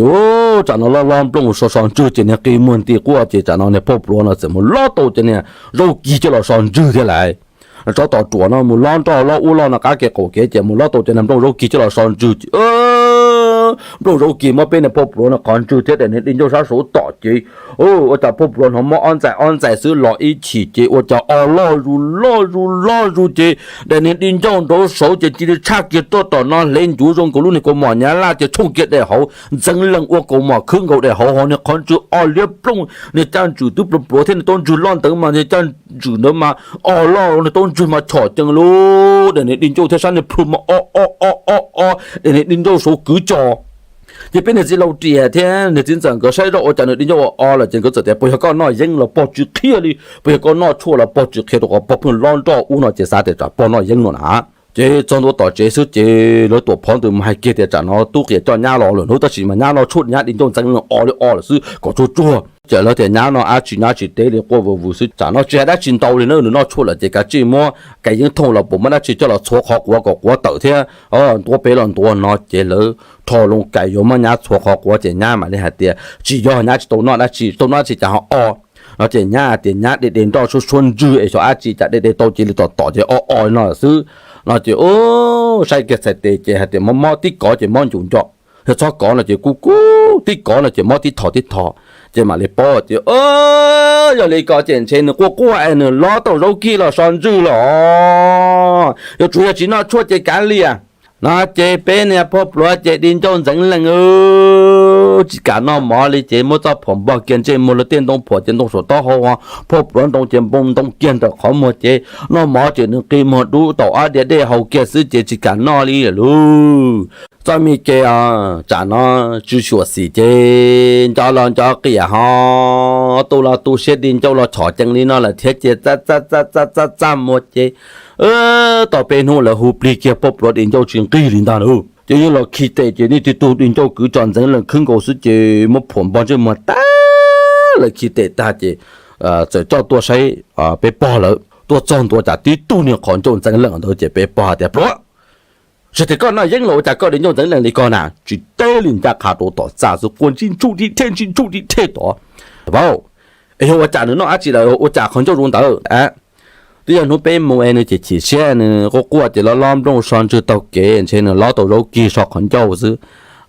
Ces tsam no loj loj nplooj so so ntswg ces niag qi muag nti quaj ces tsam no niag phauj pluav no txawm mus lob tau cov niag zaub kig coj los so ntswg thiab lais. Tsov tom ruam no mus lob nroj lob ub loj no qab kev qaum kev ces mus lob tau cov niag nplooj zaub kig coj los so ntswg ces nplooj zaub kig muab peb niag phauj pluav no qhov ntswg thiab daim niag di ncauj sab saud tom ces ua cas phauj pluav hnov mob ob ntxais ob ntxais xwb los ib chim ces ua cas o loj zus loj zus loj zus ces daim niag di ncauj nraud saud ces cia li tshaj kiag tuaj tom no hle ncuv zoo nkaus lub niag kaus mom nyab laj ces tshooj kiag daim hauv ntxeev lees ua kaus mom khwb nkaus daim hauv ho niag qhov ntswg o liab plooj niag caj ntswg twb pluav pluav thiab niag taub ntswg loj ntawd mas niag caj ntswg ntawd mas o loj niag taub ntswg mas chom cees lub daim niag di ncauj thiab sab niag plhu mas o o o o o daim niag di ncauj saud kwv co. Ces peb niag txiv laus riam thiab niag txiv ntxawm nkawd saib zoj ua cas nws di ncauj o o lawm ces nkawd txawm tias puas yog koj noj yeeb los pog tsis qhia li, puas yog koj noj tshuaj los pog tsis qhia rau qhov pog pheej lob nroj ub no ces xav tias tsam pog noj yeeb no na. Ces txog ntua tom tsev xwb ces lawv tuam phov ntws mus hais kiag tias tsam no tub qias coj nyab los lawm hnub tab sis mas nyab noj tshuaj nyab di ncauj ntxeev lees o li o lawm xwb kom tsuag tsuag. Ces lawv tias nyab no dab tsi nyab tsis teb li quaj vwm vwm xwb tsam no tsis hais dab tsi ntau li na nws noj tshuaj lawm ces kav tsij muab kas yeeb thooj los puas muab dab tsi coj los txhuav qhov quav kom quav tawm thiab ntuav pem los ntuav no ces lawv rho loo kais yuav muab nyab txhuav qhov quav ces nyab mam li hais tias tsis yog nyab tsis tau noj dab tsi tsis tau noj dab tsi cas ho o no ces nyab hais tias nyab de de nroj suab suab ntswg es xyov dab tsi cas de de tau cia li tom tom ces o o li no xwb no ces saib kiag txhais tes ces hais tias mob mob tib kov ces mob ncus nco, yog txhob kov no ces kub kub tib kov no ces mob tib thom tib thom ces mam li paub tias yog li ko ces ntshe nws quaj quaj es nws lob tau zaub kig los so ntswg los yuav tsum yog tsis noj tshuaj ces kav liam no ces peb niag phauj pluav ces di ncauj ntxeev lees tsis kam noj mov li ces muab txoj phuam npog kiag ntsej muag luag tej ntoo phuam ces ntoo saum taub hau phauj pluav ntoo ces npoo ntoo kiag ntawm qhov muag ces noj mov ces nws qi muag dub tau ob diav dej haus kiag xwb ces tsis kam noj li lawm. Txoj me kev tsam no tsw xyuam xim ces nco los nco qias ho tu los tu siab di ncauj los chom cees li no lawm thiab ces txaj txaj txaj txaj txaj muag ces tau peb hnub lawv hu plig kiag phauj pluav di ncauj tsis nqig li ntag lauj. Ces yeej los khi tes ces nej tib tug di ncauj kwv tso ntxeev lees khwb nkaus xwb ces muab phuam npog ntsej muag tag lawv khi tes tag ces txawm coj tuaj saib peb pog lawm. Tuaj txog ntua cas tib tug niag qhov ncauj ntxeev lees ntawd ces peb pog hais tias pluav, tsis tias koj noj yeeb los ua cas koj di ncauj ntxeev lees li ko na? Tsis teb li ncaj qha rau tom txaj xwb quaj ntsis ntsuj ntsis thej ntsis ntsuj ntsis thej tod. Vauj, es yog ua cas nws noj dab tsi lawm ua cas qhov ncauj zoo ntawd? Twb yog hnub peb mus es nws chim chim siab nws quaj quaj ces lob lob nplooj so ntswg taug kev ntshe nws lob tau zaub kig so qhov ncauj xwb.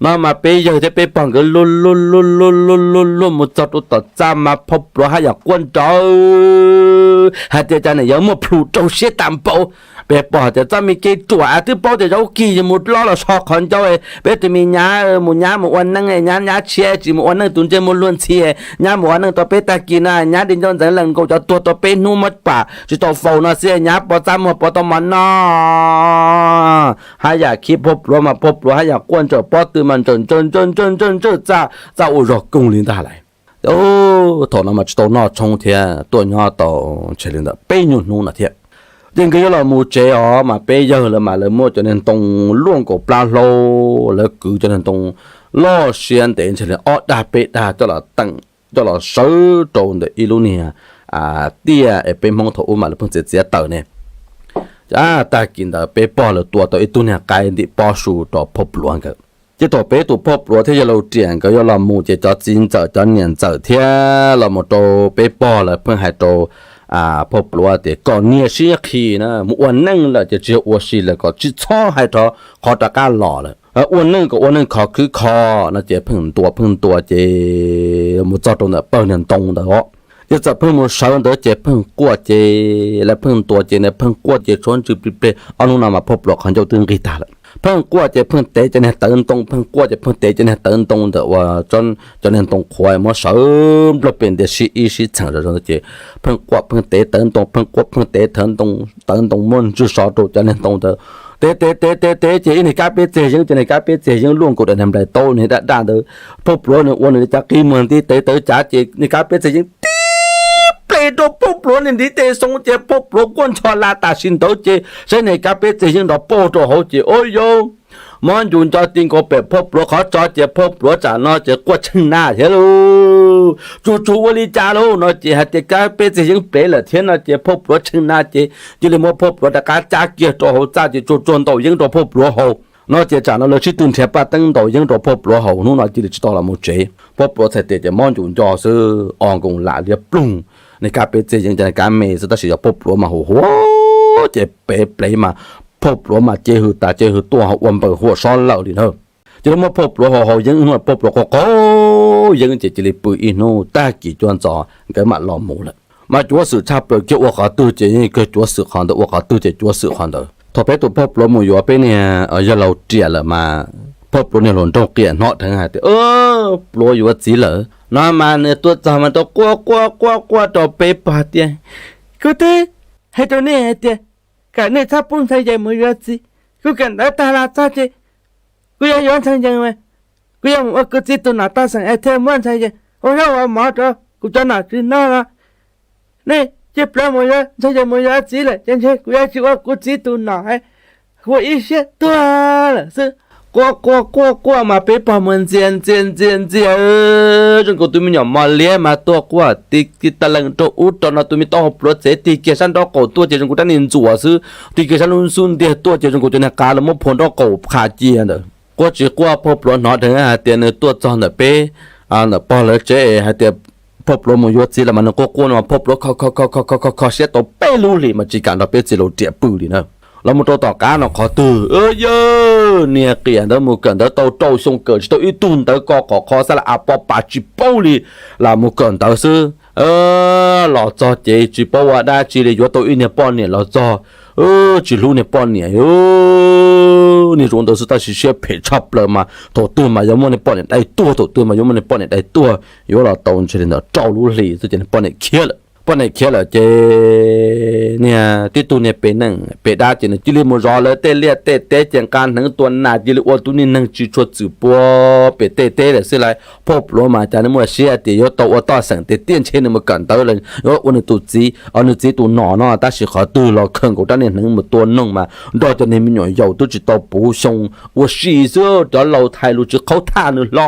No mas peb yawg thiab peb pog nkawd luag luag luag luag luag luag luag mus txog rau tom txaj mas phauj pluav haj yam quaj nrawv hais tias cas nws yuav muaj plhus rau siab tas npaum. Peb pog hais tias txoj me kev ruam twb paub tias zaub kig yuav mus lob los so qhov ncauj, peb tus me nyab mus nyab mus ua neej nyab nyab tshiab tsis mus ua neej tus ntsej muag luag ntxhi, nyab mus ua neej tau peb tag kis no nyab di ncauj ntxeev lees nkaus cov tuag tau peb hnub muab pam tsis tau faus no xwb nyab pov txaj muag pov tau mov noj. Haj yam khi phauj pluav mas phauj pluav haj yam quaj ntsawm pob tw mas ntsawm ntsawj ntsawj ntsawj ntsawj ntsawj txaj, txaj ua zog koog li ntag lauj. Thaum no mas tsis tau noj tshoob thiab tuaj nyob tau ntshe li ntawm peb nyuag hnub no thiab. Ces nkawd yuav los mus tsev os mas peb yawg lawv mas lawv muaj cov niag ntoo luaj nkaus plab hlaub, lawv kwv cov niag ntoo loj siab ntev ntshe li ob dag peb dag coj los teem, coj los sawv rau ntawm ib lub niag tiaj es peb Hmoob thaum ub mas lawv pheej txiav txiav taws ne. Tag kis ntawd peb pog lawv tua tau ib tug niag qaib ntim pob su rau phauj pluav nkawd. Ces thaum peb tus phauj pluav thiab yawg laus riam nkawd yuav los mus ces cov txiv ntxawm cov niam ntxawm thiab los mus rau peb pog lawv pheej hais rau phauj pluav tias kom niag sib qhi na, mus ua neej lawm ces tsis yog ua si lawm kom tsis txhob hais rau qhov rov qab los lawm. Ua neej kom ua neej khov khwb kho no ces pheej ntuas pheej ntuas ces mus txog rau ntawm pawg niag ntoo ntawd os. Ces txawm pheej mus sawv ntawd ces pheej quaj ces lawv pheej ntuas ces nws pheej quaj ces tshuab ntswg plig plig. Ob hnub no mas phauj pluav qhov ncauj twb nqig tag lawm. Pheej quaj ces pheej tev cov niag tawv ntoo, pheej quaj ces pheej tev cov niag tawv ntoo ntawm ua cov niag ntoo qhuav muab sawv nplog pem ntiag sib ib sib txheem zom zaws ces pheej quaj pheej tev tawv ntoo, pheej quaj pheej tev tawv ntoo, tawv ntoo muab ntswg so rau cov niag ntoo ntawd. Tev tev tev tev tev ces ib niag kab peb txiag yeeb, cov niag kab peb txiag yeeb luaj nkaus daim niag nplais taub niag daj daj ntawd. Phauj pluav nws ua nws li cas qi muag nti tev tawv cav ces niag kab peb txiag yeeb tib ple rau phauj pluav niag ntiv tes xoo ces phauj pluav quaj ncho la tam sim ntawd ces saib niag kab peb txiag yeeb nrov pauj rau hauv ces ua yau mob ncus nco ti nkaus pem phauj pluav qhov tso ces phauj pluav tsam no ces quaj tsheej na thiab lauj. Tsuag tsuag ua li cas lauj no ces hais tias kab peb txiag yeeb plev lawm thiab no ces phauj pluav tsheej na ces cia li muab phauj pluav rov qab cab kiag rau hauv txaj ces tsuag tsuag ntaus yeeb rau phauj pluav haus. No ces tsam no lawv sib tw nrhiav paj teeb ntaus yeeb rau phauj Pluav haus, hnub no cia li tsis tau los mus tsev. Phauj Pluav txhais tes ces mob ncuv nco xwb, o nkoos lam liab ploog. Niag kab peb txiaj yeeb ces niag kab me xwb, tab sis yog phauj Pluav mas huv huv ces peb plev mas phauj Pluav mas cev hws tas cev hws tuaj ho ua npaws huam sob lawm li na. Ces lawv muab phauj Pluav haus haus yeeb, hnub phauj Pluav qaug qaug yeeb ces cia li pw ib hnub, tag kis cuaj ntxov nkawd mam los mus lawm. Mas cuav xwm tshaj plaws kiag ua qhov twg ces yeej kawg cuav xwm qhov ntawd, ua qhov twg ces cuav xwm qhov ntawd. Thaum peb tus phauj Pluav mus yuav peb niag yawg laus riam lawm mas phauj Pluav niag hluas nraug qias hnov dheev hais tias, Pluav yuav txiv lawm no mas nws tuaj txog mas tau quaj quaj quaj quaj rau peb pog tias, Kuv twb hais rau nej hais tias kom nej txhob pub Ntxhee Yees mus yuav txiv. Kuv kawm ntawv tag los txog ces kuv yuav yuav Ntxhee Yees mas kuv yuav mus ua kuv txiv tus nom toj xeem es thiaj muab Ntxhee Yees ua zaub ua mov rau kuv cov nom tswv noj los. Nej cia Pluav mus yuav Ntxhee Yees mus yuav txiv lawm ces ntshe kuv yuav tsis ua kuv txiv tus nom, ua ib siab tuag lawm xwb. Quaj quaj quaj quaj mas peb pog mus ntxias ntxias ntxias ntxias, zoo nkaus tus me nyuam mos liab mas tuaj quaj ti ti ta lees rau ub rau no, tus me tub hauv Pluav txev tig kiag sab nraub qaum tuaj ces zoo nkaus rab niag ntxuam xwb, tig kiag sab lub xub ntiag tuaj ces zoo nkaus cov niag qav los muab phua nraub qaum qha cia ntawd. Quaj tsis quaj phauj Pluav hnov dheev hais tias nws tuaj txog ntawm peb, ntawm pog lawv tsev es hais tias phauj Pluav mus yuav txiv lawm mas nws quaj quaj no mas phauj Pluav kho kho kho kho kho kho siab tau peb lub hlis mas tsis kam nrog peb txiv laus riam pw li na. Los mus rau tom qab no qhov twg, yawg niag qias ntawd mus kawm ntawv tau rau xyoo kawm tsis tau ib tug ntawv ko qhov qhov xab las a po pas tsis paub li, lam mus kawm ntawv xwb. Los txog ces tsis paub ua dab tsi li, yuav tau ib niag poj niam los txog tsis hlub niag poj niam. Niag zoo ntawd xwb tab sis siab phem tshaj plaws mas thaum twg mas yuav muab niag poj niam dai tuag, thaum twg mas yuav muab niag poj niam dai tuag, yuav los tau ntshe li ntawm rau lub hlis xwb ces niag poj niam khiav lawm. Poj niam khiav lawm ces niag tib tug niag pem neej pem dab ces nws cia li mus zov lawv tej liaj tej teb ces nqa hneev tua nas cia li ua tus niag neeg tsis tshua txwm pua pem tej teb lawm xwb lauj. Phauj Pluav mas cas nws muaj siab tias yuav tau ua toj xeem tiag tiag, ntshe nws mus kawm ntawv los yuav ua nws tus txiv, nws txiv tus nom no, tab sis qhov twg los khaws nkaus rab niag hneev mus tua noog mas nrog cov niag me nyuam yaus twb tsis tau puv xyoo ua si xwb, cov laus hais lus tsis qhaub thaj nws hlo.